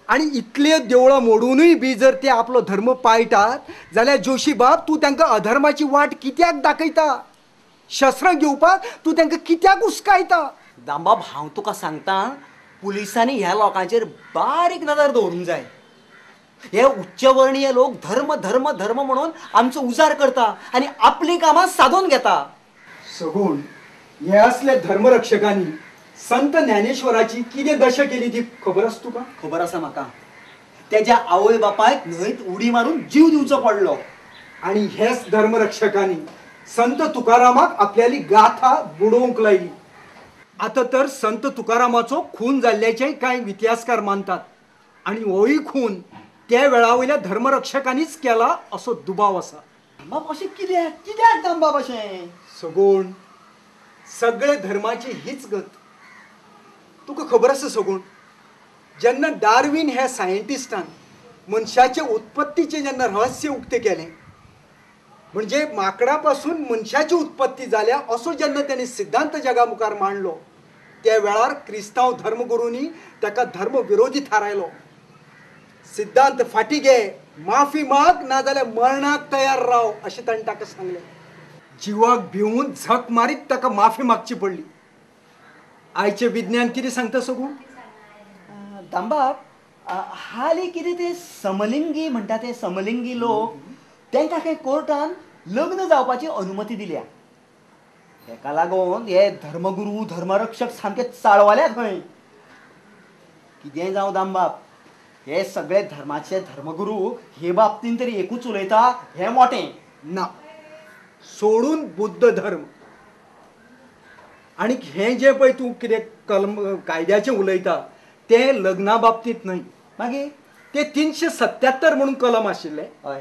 आनी इतले देवळां मोडूनय बी जर ते आपलो धर्म पाळटात जाल्यार जोशी बाब तूं तांकां अधर्माची वाट कित्याक दाखयता? शस्त्रां घेवपाक तूं तांकां कित्याक उस्कायता? दामबाब हांव तुका सांगता, पुलिसांनी ह्या लोकांचेर बारीक नदर दवरूंक जाय. हे उच्चवर्णीय लोक धर्म धर्म धर्म म्हणून आमचो उजार करता आनी आपलीं कामां सादोवन घेता. सगूण हे असले धर्मरक्षकांनी संत ज्ञानेश्वराची कितें दशा केली ती खबर आसा तुका? खबर आसा म्हाका. तेज्या आवय बापायक न्हंयत उडी मारून जीव दिवचो पडलो. आनी हेच धर्मरक्षकांनी संत तुकारामाक आपल्याली गाथा बुडोवंक लायली. आतां तर संत तुकारामाचो खून जाल्ल्याचेय कांय इतिहासकार मानतात आनी होय खून त्या वेळा वयल्या धर्मरक्षकांनीच केला असो दुबाव आसा. दामबाब अशें कित्याक कित्याक दामबाब अशें? सगूण सगळे धर्माची हीच गत. तुका खबर आसा सगूण, जेन्ना डार्विन ह्या सायंटिस्टान मनशाचे उत्पत्तीचें जेन्ना रहस्य उक्तें केलें, म्हणजे माकडा पासून मनशाची उत्पत्ती जाल्या असो जेन्ना ताणें सिद्धांत जगा मुखार मांडलो, त्या वेळार क्रिस्तांव धर्मगुरूंनी ताका धर्म विरोधी थारायलो. सिद्धांत फाटी घे, माफी माग, ना जाल्यार मरणाक तयार राव अशें ताणें ताका सांगलें. जिवाक भिवून झक मारीत ताका माफी मागची पडली. आयचें विज्ञान कितें सांगता सगूण? दामबाब हालीं कितें ते समलिंगी म्हणटा ते समलिंगी लोक तांकां खंय कोर्टान लग्न जावपाची अनुमती दिल्या. ताका लागून हे धर्मगुरू धर्मरक्षक सामके चाळवल्यात खंय. कितेंय जावं दामबाब, हे सगळे धर्माचे धर्मगुरू हे बाबतीन तरी एकूच उलयता हें मोटें ना. सोडून बुद्ध धर्म आनी हें जें पळय तूं कितें कलम कायद्याचें उलयता तें लग्ना बाबतींत न्हय. मागीर ते 377 म्हणून कलम आशिल्लें. हय,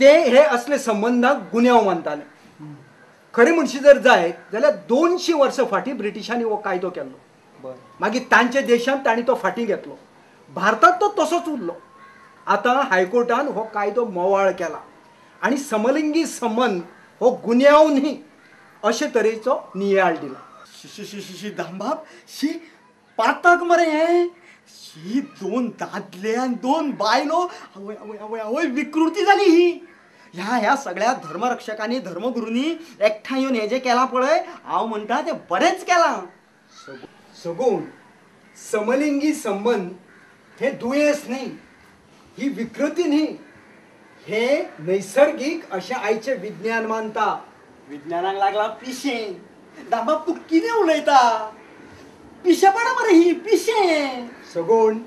ते हे असले संबंदाक गुन्यांव मानताले. खरें म्हणशी जर जायत जाल्यार 200 वर्सां फाटीं ब्रिटिशांनी हो कायदो केल्लो. मागीर तांच्या देशांत तांणी तो फाटीं घेतलो. भारतांत तो तसोच उरलो. आतां हायकोर्टान हो कायदो मोवाळ केला आनी समलिंगी संबंद हो गुन्यांव न्ही अशे तरेचो नियाळ दिला. शी शी शी शी दामबाब, शी पातक मरे हें. शी, 2 दादले आनी 2 बायलो. आवय आवय आवय आवय, विकृती जाली ही. ह्या ह्या सगळ्या धर्मरक्षकांनी धर्मगुरूंनी एकठांय येवन हें जें केलां पळय, हांव म्हणटा तें बरेंच केलां. सगूण समलिंगी संबंद हे दुयेंस न्ही, ही विकृती न्ही, हे नैसर्गीक अशें आयचें विज्ञान मानता. विज्ञानाक लागला पिशें. दामबाब तूं कितें उलयता? पिशेपणां मरे ही, पिशें. सगूण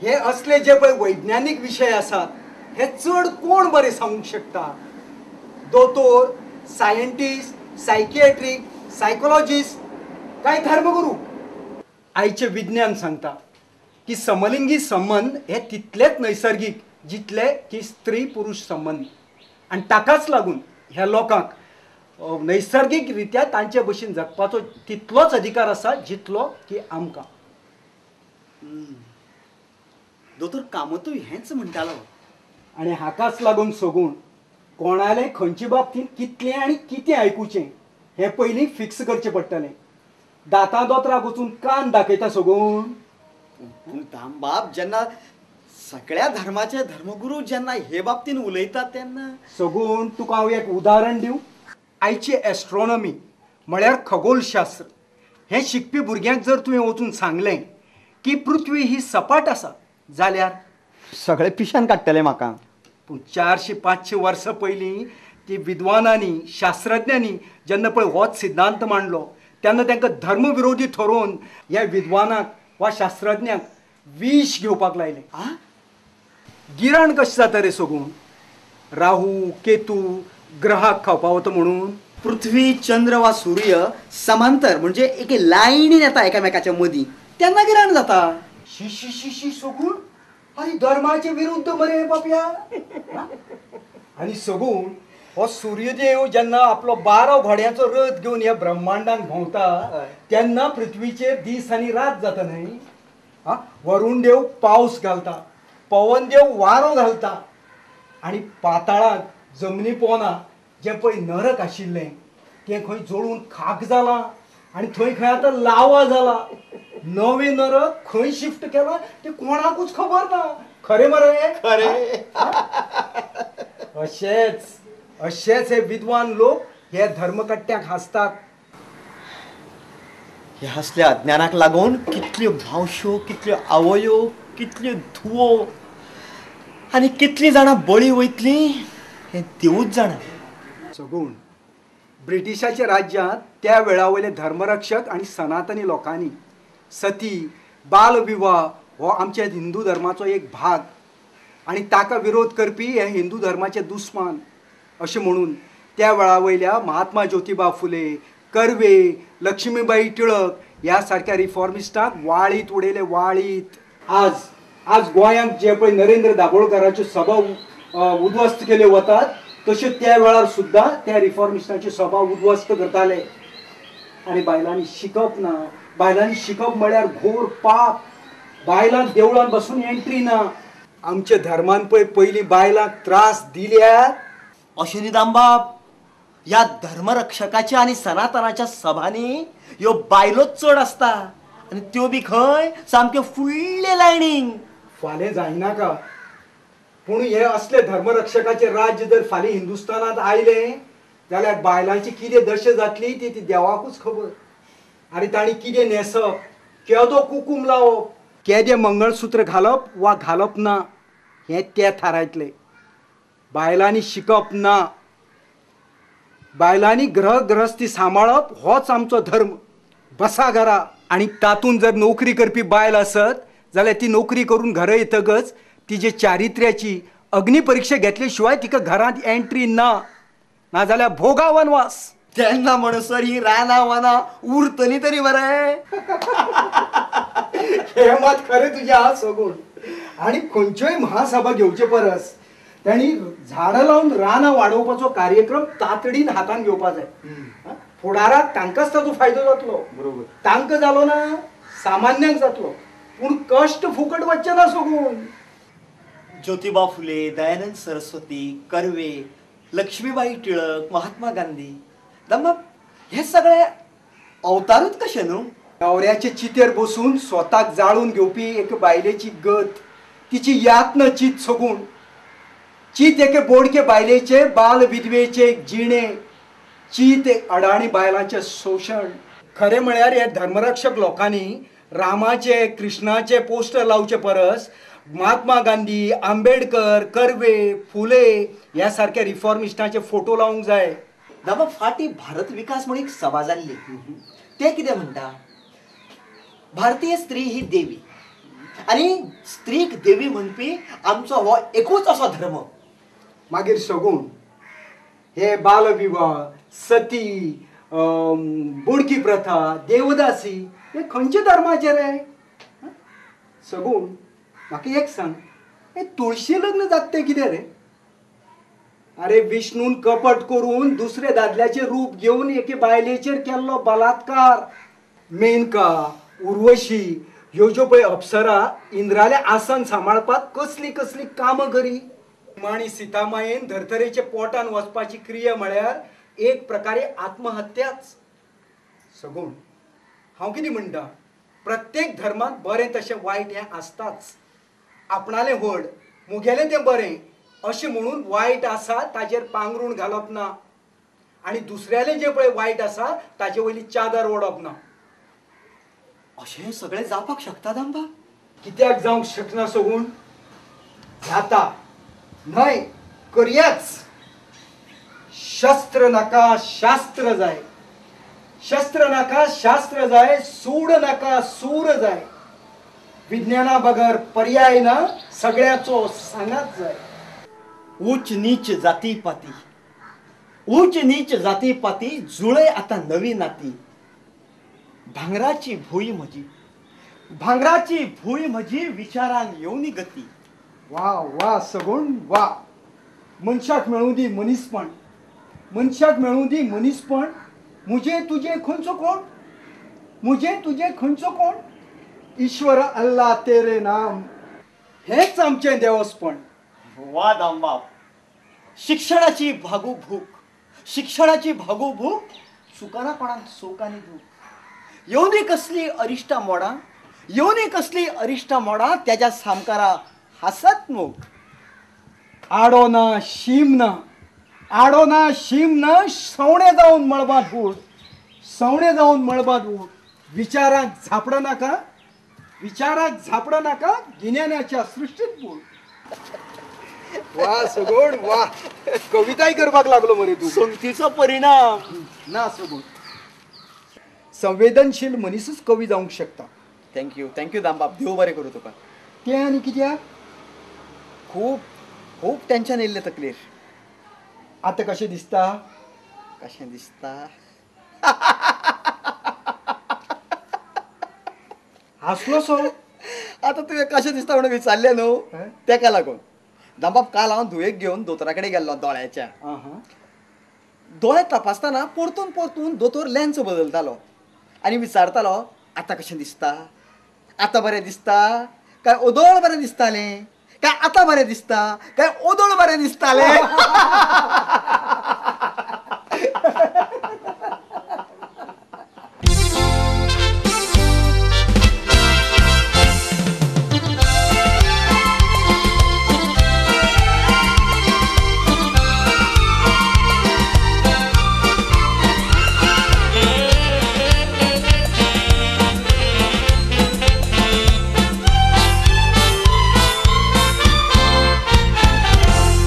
हे असले जे पळय वैज्ञानीक विशय आसात हे चड कोण बरें सांगूंक शकता? दोतोर, सायंटिस्ट, सायकिएट्रीक, सायकोलॉजिस्ट काय धर्मगुरू? आयचें विज्ञान सांगता की समलिंगी संबंद हे तितलेच नैसर्गीक जितले की स्त्री पुरुष संबंद, आनी ताकाच लागून ह्या लोकांक नैसर्गीक रित्या तांचे भशेन जगपाचो तितलोच अधिकार आसा जितलो की आमकां. दोतोर कामतूय हेंच म्हणटालो. आनी हाकाच लागून सगूण कोणाले खंयचे बाबतींत कितलें आनी कितें आयकुचें हें पयलीं फिक्स करचें पडटलें. दातां दोतराक वचून कान दाखयता सगूण. पूण दामबाब, जेन्ना सगळ्या धर्माचे धर्मगुरू जेन्ना हे बाबतीन उलयतात तेन्ना सगूण तुका हांव एक उदाहरण दिवं. आयची एस्ट्रॉनॉमी म्हळ्यार खगोलशास्त्र हें शिकपी भुरग्यांक जर तुवें वचून सांगलें की पृथ्वी ही सपाट आसा जाल्यार सगळे पिशान काडटले म्हाका. पूण 400-500 वर्सां पयलीं ती विद्वानांनी शास्त्रज्ञांनी जेन्ना पळय होच सिद्धांत मांडलो तेन्ना तांकां धर्मविरोधी थरोवन ह्या विद्वानाक वा शास्त्रज्ञांक विश घेवपाक लायलें. गिराण कशें जाता रे सगूण? राहू केतू ग्रहाक खावपा वता म्हणून पृथ्वी चंद्र वा सूर्य समांतर म्हणजे एके लायनीन येता एकामेकाच्या मदीं तेन्ना गिराण जाता. शी शी शी शी सगूण, आनी धर्माचे विरुद्ध मरे बापया. आनी सगूण हो सूर्यदेव जेन्ना आपलो 12 घोड्यांचो रथ घेवन ह्या ब्रह्मांडान भोंवता तेन्ना पृथ्वीचेर दीस आनी रात जाता न्हय. वरुण देव पावस घालता, पवन देव वारो घालता, आनी पाताळांत जमनी पोना जें पळय नरक आशिल्लें तें खंय जळून खाक जालां. आनी थंय खंय आतां लावा जाला. नवें नरक खंय शिफ्ट केला तें कोणाकूच खबर ना. खरें मरे? खरें. अशेच अशेच हे विद्वान लोक हे धर्मकट्ट्याक हांसतात. ह्या असल्या अज्ञानाक लागून कितल्यो मावश्यो, कितल्यो आवयो, कितल्यो धुवो आनी कितलीं जाणां बळी वयतलीं हें देवूच जाणा. सगूण, ब्रिटिशाच्या राज्यांत त्या वेळा वयले धर्मरक्षक आनी सनातनी लोकांनी सती, बालविवाह हो आमच्या हिंदू धर्माचो एक भाग आनी ताका विरोध करपी हे हिंदू धर्माचे दुस्मान अशें म्हणून त्या वेळा वयल्या महात्मा ज्योतिबा फुले, कर्वे, लक्ष्मीबाई टिळक ह्या सारक्या रिफॉर्मिस्टांक वाळीत उडयले, वाळीत. आज आज गोंयांत जे पळय नरेंद्र दाभोळकराच्यो सभा उद्ध्वस्त केल्यो वतात तश्यो त्या वेळार सुद्दां त्या रिफॉर्मिस्टांच्यो सभा उद्ध्वस्त करताले. आनी बायलांनी शिकप ना, बायलांनी शिकप म्हळ्यार घोर पाप, बायलांक देवळांत बसून एंट्री ना. आमच्या धर्मान पळय पयलीं बायलांक त्रास दिल्यात. अशें न्ही दामबाब, ह्या धर्मरक्षकाच्या आनी सनातनाच्या सभांनी ह्यो बायलोच चड आसता आनी त्यो बी खंय सामक्यो फुडले लायनीक. फाल्यां जायनाका, पूण हे असले धर्मरक्षकाचे राज्य जर फाल्यां हिंदुस्थानांत आयलें जाल्यार बायलांची कितें दशा जातली ती देवाकूच खबर. आनी तांणी कितें न्हेसप, केदो कुकूम लावप, केदें मंगळसूत्र घालप वा घालप ना हें ते थारायतले. बायलांनी शिकप ना, बायलांनी गृहगृहस्थी सांबाळप होच आमचो धर्म. बसा घरा. आनी तातूंत जर नोकरी करपी बायल आसत जाल्यार ती नोकरी करून घरा येतकच तिजे चारित्र्याची अग्निपरिक्षा घेतले शिवाय तिका घरांत एंट्री ना, नाजाल्यार भोगा वनवास. तेन्ना म्हणसर ही रानां वनां उरतली तरी बरें. हें मात खरें तुजें आहा सगूण. आनी खंयच्योय महासभा घेवचे परस तांणी झाडां लावन रानां वाडोवपाचो कार्यक्रम तातडीन हातान घेवपा जाय. फुडाराक तांकांच ताचो फायदो जातलो. बरोबर. तांकां जालो ना सामान्यांक जातलो, पूण कश्ट फुकट वचचे ना सगूण. ज्योतिबा फुले, दयानंद सरस्वती, कर्वे, लक्ष्मीबाई टिळक, महात्मा गांधी, दामबाब हे सगळे अवतारूच कशे न्हू? न्हवऱ्याचे चितेर बसून स्वताक जाळून घेवपी एक बायलेची गत, तिची यातना चीत सगूण. चीत एके बोडके बायलेचे बाल विधवेचे एक जिणे, चीत एक अडाणी बायलांचें शोशण. खरें म्हळ्यार हे धर्मरक्षक लोकांनी रामाचे कृष्णाचे पोस्टर लावचे परस महात्मा गांधी, आंबेडकर, कर्वे, फुले ह्या सारक्या रिफॉर्मिस्टांचे फोटो लावंक जाय. दामबाब, फाटीं भारत विकास म्हूण एक सभा जाल्ली, ते कितें म्हणटा, भारतीय स्त्री ही देवी आनी स्त्रीक देवी म्हणपी आमचो हो एकूच असो धर्म. मागीर सगूण हे बालविवाह, सती, बोडकी प्रथा, देवदासी हे खंयच्या धर्माचे रे? सगूण, म्हाका एक सांग, हे तुळशी लग्न जाता तें कितें रे? अरे विष्णून कपट करून दुसऱ्या दादल्याचें रूप घेवन एके बायलेचेर केल्लो बलात्कार. मेनका, उर्वशी ह्यो ज्यो पळय अप्सरा इंद्रालें आसन सांबाळपाक कसली कसली कामां करी. आनी सीतामायेन धर्तरेच्या पोटान वचपाची क्रिया म्हळ्यार एक प्रकारे आत्महत्याच. सगूण, हांव कितें म्हणटा, प्रत्येक धर्मांत बरें तशें वायट हें आसताच. आपणालें व्हड, मुगेलें तें बरें अशें म्हणून वायट आसा ताजेर पांगरूण घालप ना आनी दुसऱ्यालें जें पळय वायट आसा ताजे वयली चादर ओडप ना. अशें सगळें जावपाक शकता दामबाब? कित्याक जावंक शकना सगूण? जाता न्हय, करयाच. शस्त्र नाका शास्त्र जाय, शस्त्र नाका शास्त्र जाय, सूड नाका सूर जाय. विज्ञाना बगर पर्याय ना, सगळ्याचो सांगात जाय. उच्च नीच जाती पाती, उच्च नीच जाती पाती जुळे आता नवी नाती. भांगराची भूंय म्हजी, भांगराची भूंय म्हजी, विचारान येवनी गती. वा वा सगूण वा. मनशाक मेळूं दी मनीसपण, मनशाक मेळूं दी मनीसपण. मुजे तुजे खंयचो कोण, मुजे तुजे खंयचो कोण, ईश्वर अल्ला तेरे नाम, हेच आमचें देवस्पण. वा दामबाब, शिक्षणाची भागू भूक, शिक्षणाची भागू भूक, चुकना कोणाक सुख आनी दूख. येवनी कसली अरिश्टां मोडां, येवनी कसली अरिश्टां मोडां, तेज्या सामकारा हांसत मोग. आडो ना शीम ना, आडो ना शीम ना, सवणें जावन मळबांत उड, सवणें जावन मळबांत उड. विचाराक झापडां नाका, विचाराक झापडां नाका, गिन्यानाच्या सृश्टीत बूड. वा सगुण वा, कविताय करपाक लागलो मरे तूं. संगतीचो परिणाम ना सगुण, संवेदनशील मनीसूच कवी जावंक शकता. Thank you, thank you Dambab, देव बरें करूं तुका. तें आनी कित्याक? खूब खूब टेन्शन येयल्लें तकलेर. आतां कशें दिसता? कशें दिसता? हांसलो सो. आतां तुवें कशें दिसता म्हणून विचारलें न्हू, तेका लागून. दामबाब, काल हांव धुवेक घेवन दोतोरा कडेन गेल्लो दोळ्याच्या. दोळे तपासतना परतून परतून दोतोर लेन्स बदलतालो आनी विचारतालो, आतां कशें दिसता? आतां बरें दिसता काय ओदोळ बरें दिसतालें? काय आतां बरें दिसता काय ओदोळ बरें दिसतालें?